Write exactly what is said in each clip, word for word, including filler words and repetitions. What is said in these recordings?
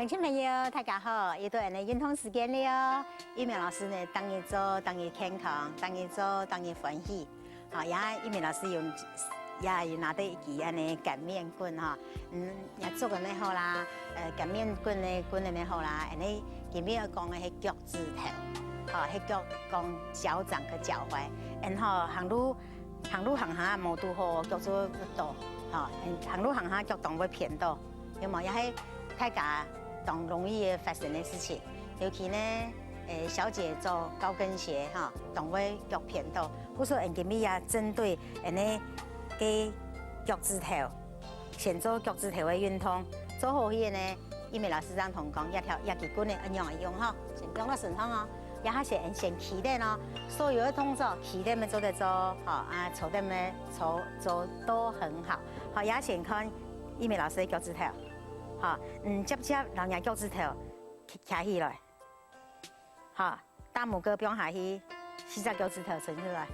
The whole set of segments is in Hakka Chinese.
鄉親朋友，大家好！又到𠊎等个運動時間了哦。玉美老師呢，逐日做，逐日健康，逐日做，逐日歡喜。好，也玉美老師有，也有拿到一支恁呢減面棍哈。嗯，也足个乜好啦，呃，減面棍呢，棍个乜好啦。恁呢今日要講个係腳趾頭，好，係腳講腳掌和腳踝。然後行路，行路行下無堵好，腳就會倒，好，行路行下腳當會偏倒。 有無？也係大家當容易个發生个事情。尤其呢，誒，小姐著高跟鞋哈，當會腳偏倒。故所𠊎今日也針對恁呢个腳趾頭，先做腳趾頭个運動，做好去呢，玉美老師正同講，這條這支棍仔愛仰仔用哈，先放到身上哦，這下先先企等哦，所有个動作企等乜做得做，好啊，坐等乜做做都很好。好，也先看玉美老師个腳趾頭。 好，嗯，直接摎若腳趾頭擎擎起來。好，大拇哥放下去，四隻腳趾頭伸出來。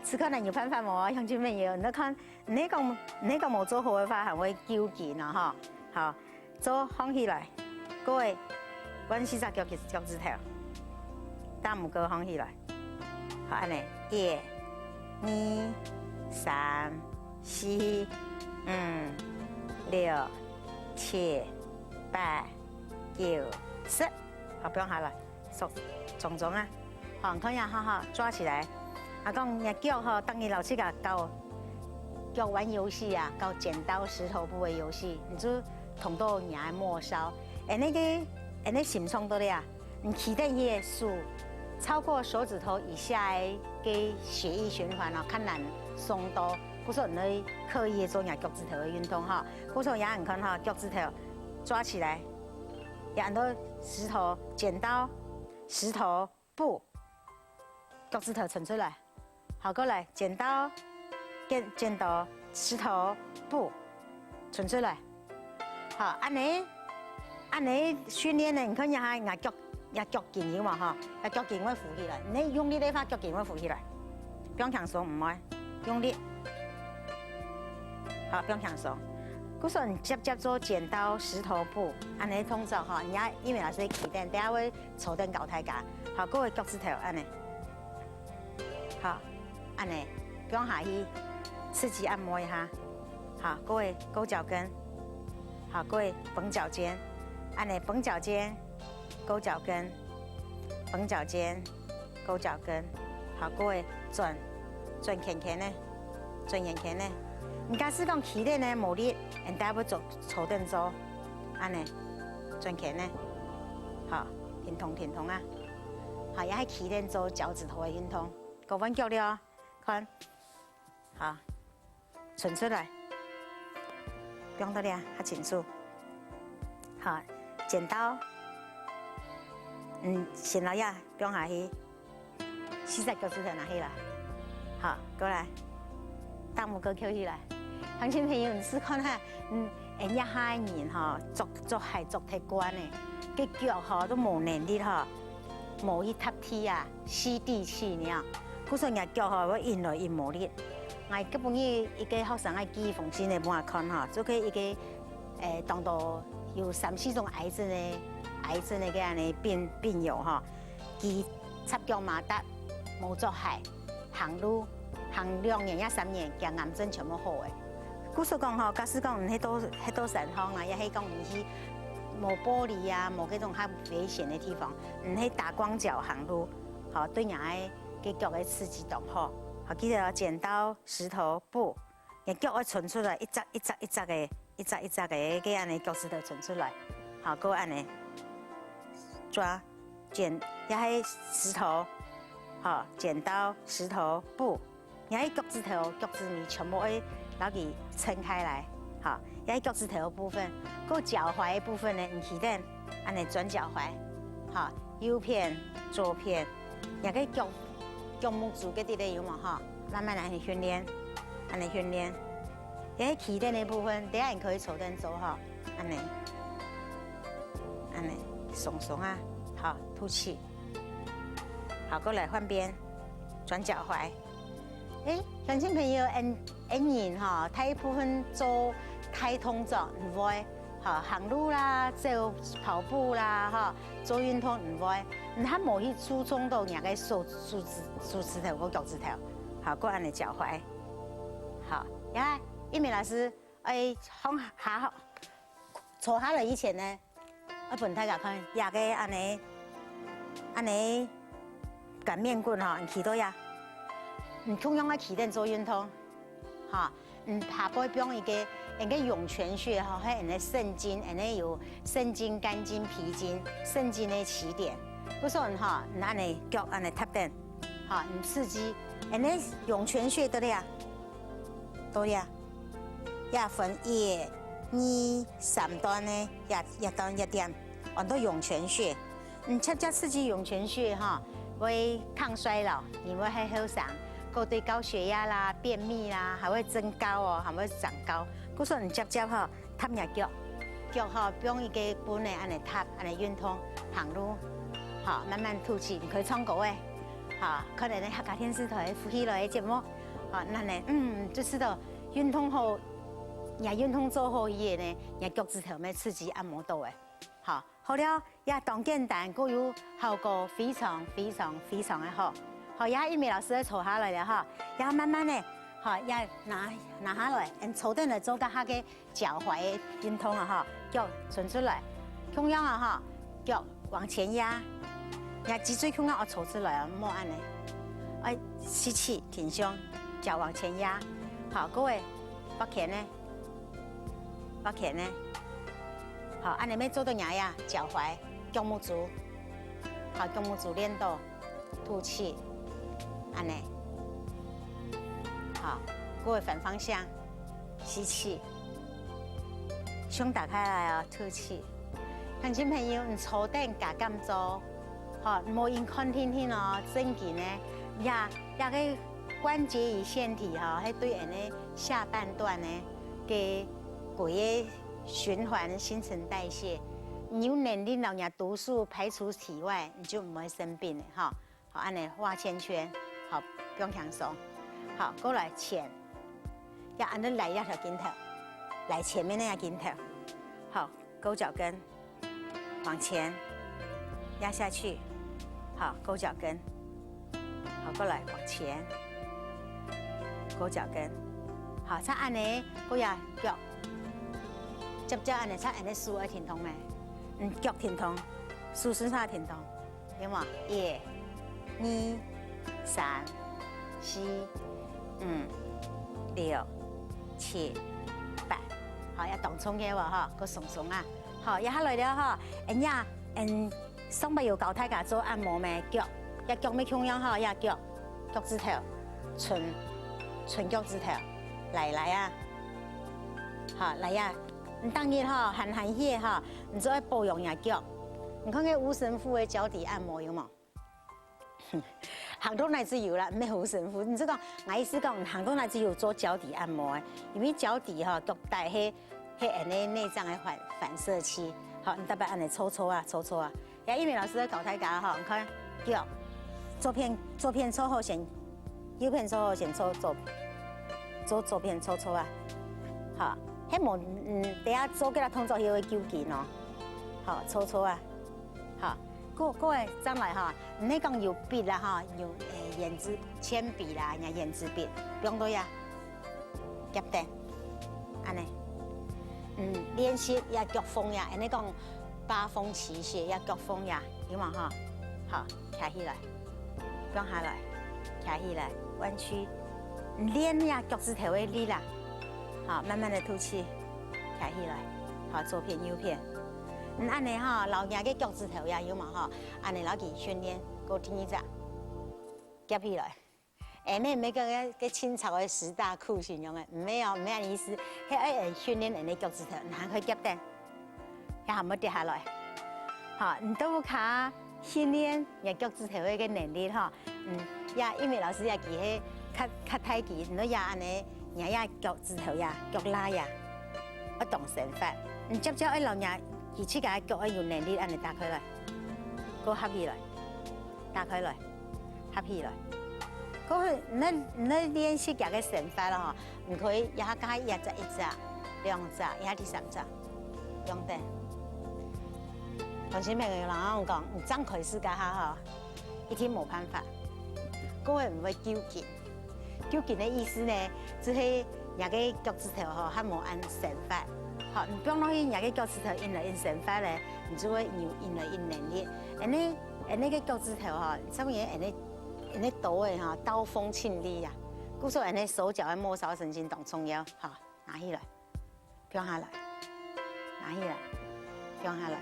試看你有辦法無？鄉親朋友，你看，你講你講無做好个話，還會糾結呢哈。好，做䟘起來，各位，換四隻腳腳趾頭，大拇哥䟘起來。 好，恁呢，一、二、三、四、五、六、七、八、九、十。好，放下來，鬆鬆鬆啊。好，你看一下哈，抓起來。啊，講若腳吼，逐日老師个教腳玩遊戲啊，搞剪刀石頭布个遊戲，你就捅到若个末梢。哎，那個，哎，那形狀到了啊。 你企等去个手，超過手指頭以下个血液循環哦，較難鬆動。故所你愛刻意做若腳趾頭个運動哈。故所也你看哈，腳趾頭抓起來，也恁多石頭、剪刀、石頭、布，腳趾頭伸出來。 好，過來，剪刀，剪剪刀，石頭，布，伸出來。好，恁呢，恁呢訓練呢，你看一下，若腳，若腳筋有無吼？若腳筋會浮起來，你用力个話，腳筋會浮起來。放輕鬆，毋愛，用力。好，放輕鬆。故所你接接做剪刀、石頭、布，恁呢動作吼，你也因為老師企等，等下會坐等教大家。好，各位腳趾頭恁呢。 好，恁呢，放下去，刺激按摩一下。好，各位勾腳跟。好，各位繃腳尖，恁呢繃腳尖，勾腳跟，繃腳尖，勾腳跟。好，各位轉，轉圈圈呢，轉圓圈呢。你假使講企等呢無力，你等下會坐坐等做，恁呢，轉圈呢。好，停動停動啊。 好，也係企等做腳趾頭个運動。過換腳了，看，好，伸出來，放到這較清楚。好，剪刀，嗯，先摎這放下去，四隻腳趾頭拿起來。好，過來，大拇哥翹起來。鄉親朋友，你試看哈，嗯，𠊎這下个人吼，著著鞋著忒慣呢，个腳吼都無能力吼。 無去踏地啊，吸地氣呢。故所若腳吼會引來引無力。𠊎今晡日一個學生个記憶封信个分𠊎看吼，就係一個，誒，當多有三四種癌症个，癌症个个恁呢病病友吼，佢插腳馬達，無著鞋，行路，行兩年也三年，佢癌症全部好誒。故所講吼，假使講你去到去到山項啊，也係講你去無玻璃啊，無該種較危險个地方， 毋係打光腳行路，吼，對若个个腳个刺激當好。好，記得哦，剪刀、石頭、布，若腳愛伸出來，一隻一隻一隻个，一隻一隻个，个恁呢腳趾頭伸出來。好，過恁呢，抓，剪，也係石頭，好，剪刀、石頭、布， 若个腳趾頭、腳趾尾全部愛摎佢撐開來，好，這係腳趾頭个部分。過腳踝个部分呢，你企等，恁呢轉腳踝，好，右片、左片，若个腳腳目珠个地方有無吼？慢慢來恁呢訓練，恁呢訓練。這係企等个部分，等下你可以坐等做吼，恁呢，恁呢，鬆鬆啊，好，吐氣。好，過來換邊，轉腳踝。 誒，鄉親朋友，𠊎𠊎人吼，大部分做大動作，毋會，吼，行路啦，走跑步啦，吼，做運動毋會，你還無去注重到若个手、手指、手指頭和腳趾頭，好，過恁樣腳踝，好，呀，玉美老師，哎，放下好，坐下來以前呢，愛分大家看，這个恁樣，恁樣， 乾麵棍吼，你企到呀，你共樣愛企等做運動，哈，你下背放一个，𠊎个湧泉穴吼，係𠊎个腎經，𠊎个有腎經、肝經、脾經，腎經个起點。故所吼，你恁樣腳恁樣踏等，哈，你刺激，𠊎个湧泉穴到了呀，到了呀，也分一、二、三段呢，也、也段一點，安到湧泉穴。 你直接刺激湧泉穴吼，會抗衰老，你會還後生，過對高血壓啦、便秘啦，還會增高哦，還會長高。故所你直接吼，踏若腳，腳吼放一个棍仔恁樣踏，恁樣運動，行路，吼，慢慢吐氣，你可以唱歌誒，吼，看恁樣客家電視台福氣來个節目，吼，恁樣，嗯，就知道運動好，若運動做好以後呢，若腳趾頭乜刺激按摩到誒，吼。 好了，也當簡單，故又效果非常非常非常个好。好，也玉美老師愛坐下來了哈，也慢慢个，好，也拿、拿下來，嗯，坐等來做該下个腳踝个運動啊哈，腳伸出來，共樣啊哈，腳往前壓，也脊椎共樣愛坐出來啊，莫恁樣，愛吸氣挺胸，腳往前壓，好，各位，發拳呢？ 發拳呢。好，恁樣乜做到若呀，腳踝、腳目珠，好，腳目珠練到，吐氣，恁樣。好，各位反方向，吸氣，胸打開來哦，吐氣。鄉親朋友，你坐等加減做，好，莫因看定定哦，正經呢，呀，這个關節與腺體哈，係對人个下半段呢，个骨液 循環新陳代謝，你有能力摎若毒素排出體外，你就毋會生病了哈。好，恁樣畫圈圈，好，放輕鬆。好，過來前，也恁樣來這條筋頭，來前面那條筋頭，好，勾腳跟，往前壓下去，好，勾腳跟，好，過來往前，勾腳跟，好，像恁樣，過來腳。 接接恁樣，像恁樣手愛停動咩？嗯，腳停動，手順續停動，有無？一、二、三、四、五、六、七、八。好，也當重个哦，吼，過鬆鬆啊。好，也下來了吼，恁樣，嗯， 上擺有教大家做按摩咩？腳，這腳乜共樣吼，這腳，腳趾頭，伸，伸腳趾頭，來來啊，好來啊，你當日吼，閒閒歇吼，你就愛保養若腳。你看該吳神父个腳底按摩有無？行到哪就有啦，毋係吳神父。你就講，𠊎意思講，行到哪就有做腳底按摩个，因為腳底吼，腳底係，係恁樣內臟个反，反射區，好，你特別恁樣搓搓啊，搓搓啊。 也玉美老師愛教大家吼，你看，腳，左片，左片搓好先，右片搓好先搓左，搓左片搓搓啊。好，係無，嗯，等下做个啦，動作就會糾結哦。好，搓搓啊。好，過，過來，再來哈，你講有筆啦哈，有，誒，原子，鉛筆啦，人家原子筆，放到呀。 夾等，恁樣。嗯，練習這腳縫呀，恁樣講八風齊穴，這腳縫呀，有無吼？好，徛起來，放下來，徛起來，彎曲。練這腳趾頭个力啦，好，慢慢个吐氣，徛起來，好，左片右片。嗯，恁樣吼，摎若个腳趾頭呀，有無吼？恁樣摎佢訓練，過第二隻，夾起來。 誒，毋係，毋係該，該，該清朝个十大酷刑樣个，毋係哦，毋係恁意思。係愛，誒，訓練𠊎个腳趾頭，你還可以夾等，也還無跌下來。好，你都較訓練若腳趾頭个，个能力吼。嗯，也因為老師也佢係較，較大隻，你也恁樣，若也腳趾頭呀，腳罅呀，愛當生發。你接接愛摎若佢自家个腳愛有能力恁樣打開來，過合起來，打開來。 合起來。過後，你，你練習佢个身法咯吼，你可以一下加一隻，一隻、兩隻，一下第三隻。用等。同學們，有人講，你正開始該下吼，一定無辦法，各位毋會糾結。糾結个意思呢，就係若个腳趾頭吼，還無恁生發。好，你放落去，若个腳趾頭硬來硬生發咧，你就會有硬來硬能力。恁呢，恁呢个腳趾頭吼，上面恁呢，恁呢刀个吼，刀鋒盡利啊。故所恁呢手腳个末梢神經當重要，好，拿起來。 放下來，拿起來，放下來。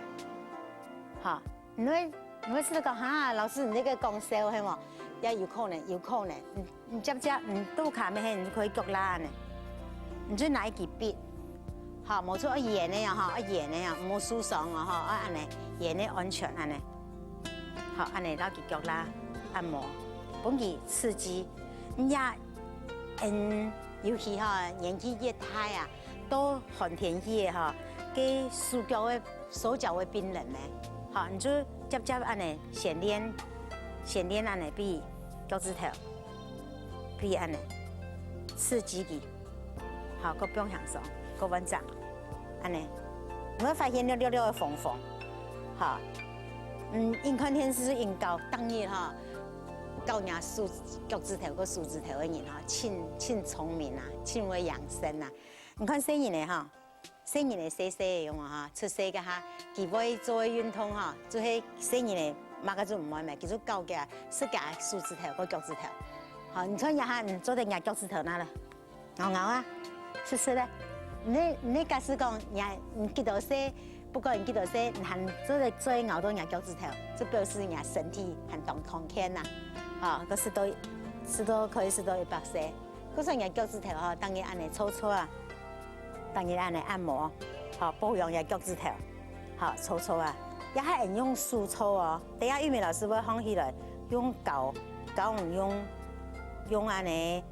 好，你會，你會試著講，哈，老師，你這个講笑係無？也有可能，有可能。你，你接接，你肚卡乜係，你可以腳罅呢。你就拿一支筆，好，無錯，愛圓个啊，吼，愛圓个啊，毋好受傷哦，吼，愛恁呢，圓个安全恁呢。好，恁呢，摎佢腳罅按摩，分佢刺激。你也，嗯，尤其吼，年紀越大啊， 到寒天去个吼，該手腳个，手腳會冰冷呢。好，你就接接恁呢，先練，先練恁呢，比腳趾頭，比恁呢，刺激佢。好，過放輕鬆，過換掌，恁呢，你會發現略略略个紅紅。好，嗯，你看電視應該當然吼，教若手，腳趾頭个手指頭个人吼，盡，盡聰明啊，盡會養生啊。 你看細人仔吼，細人仔細細个樣啊吼，出世該下，佢會做个運動吼，就係細人仔麼个就毋會咩，佢就搞佢自家手指頭个腳趾頭。好，你看這下，你做得若腳趾頭那了，咬咬啊，試試咧。你，你假使講，你，你幾多歲，不管你幾多歲，你還做得，做得咬到若腳趾頭，就表示若身體還當康健吶。好，个食到，食到可以食到一百歲。 故所若腳趾頭吼，逐日恁呢搓搓啊，逐日恁呢按摩，吼，保養若腳趾頭，吼，搓搓啊。也還用手搓哦，等下玉美老師會䟘起來，用搞，搞用，用恁呢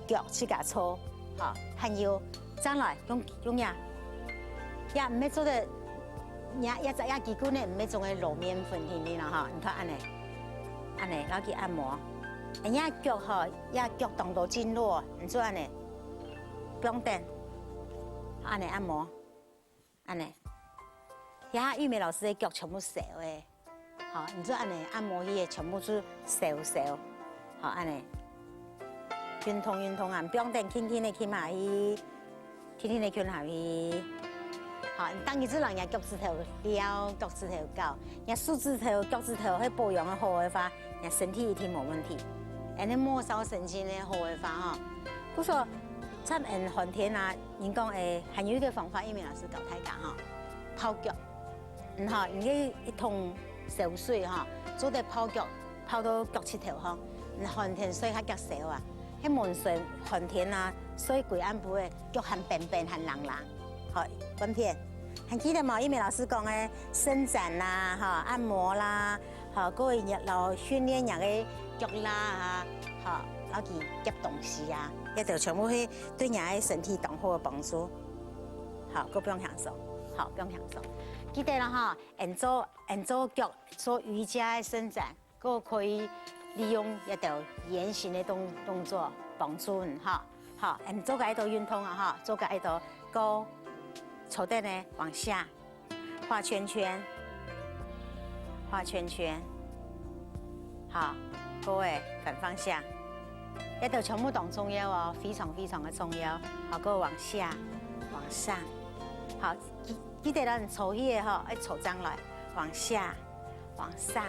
腳自家搓，吼，還有，轉來用，用呀，也毋係做得，也，也，也基本个毋係總係落麵粉定定啦吼，你看恁呢，恁呢，摎佢按摩，人家腳吼， 也腳動到真落，你就恁呢，放等，恁呢按摩，恁呢。這下玉美老師个腳全部燒个，吼，你就恁呢按摩佢个全部就燒燒，吼，恁呢。運動運動啊，放等輕輕个輕下去。 輕輕个輕下去。好，你逐日就摎若腳趾頭撩，腳趾頭搞，若手指頭、腳趾頭係保養个好个話，若身體一定無問題。恁呢末梢神經个好个話吼，故所，像恁寒天啊，人講誒，還有一個方法，玉美老師教大家吼，泡腳。 嗯吼，你个一桶燒水吼，做得泡腳，泡到腳趾頭吼，你寒天睡較遽燒啊。該悶燒寒天啊，睡歸暗晡个，腳還冰冰還冷冷。好，半片。還記得無？玉美老師講个伸展啦，吼，按摩啦，吼，各位也摎訓練若个腳罅啊，吼，摎佢夾東西啊，這兜全部係對若个身體當好个幫助。好，過放輕鬆，好，放輕鬆。記得了吼， 恁做，恁做腳做瑜伽个伸展，過可以利用這兜圓形个動，動作幫助你哈。好，恁做个一兜運動啊哈，做个一兜，過坐等呢，往下，畫圈圈，畫圈圈。好，各位反方向，這兜全部當重要哦，非常非常个重要。好，過往下，往上。好，記，記得咱坐起个吼，愛坐正來，往下， 往上，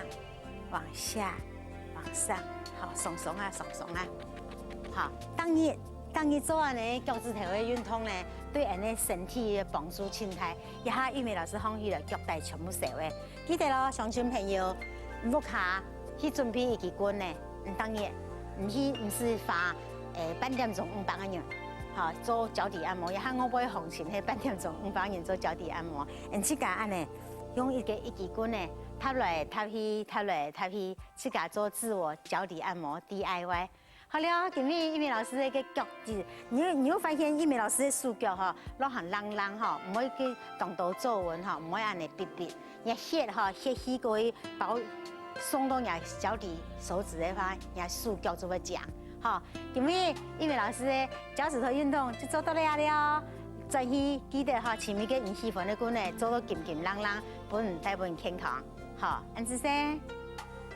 往下，往上，好，鬆鬆啊，鬆鬆啊。好，逐日，逐日做恁呢腳趾頭个運動呢，對恁呢身體个幫助盡大。這下玉美老師䟘起來，腳底全部燒个。記得咯，鄉親朋友，屋下去準備一支棍呢，毋逐日，毋去，毋使花，誒，半點鐘五百個銀，好，做腳底按摩。這下外背行情係半點鐘五百個銀做腳底按摩，恁自家恁呢 用一个一支棍仔，踏來踏去，踏來踏去，自家做自我腳底按摩D I Y。好了，今日玉美老師个腳底，你，你會發現玉美老師个手腳吼，落還冷冷吼，毋會去當多皺紋吼，毋會恁呢翕翕。若血吼，血氣過去包送到若腳底手指个話，若手腳就會靚。吼，今日玉美老師个腳趾頭運動就做到這了哦。轉去記得吼，尋一個你喜歡个棍仔，做到金金亮亮，分你帶分健康。好，恁仔細。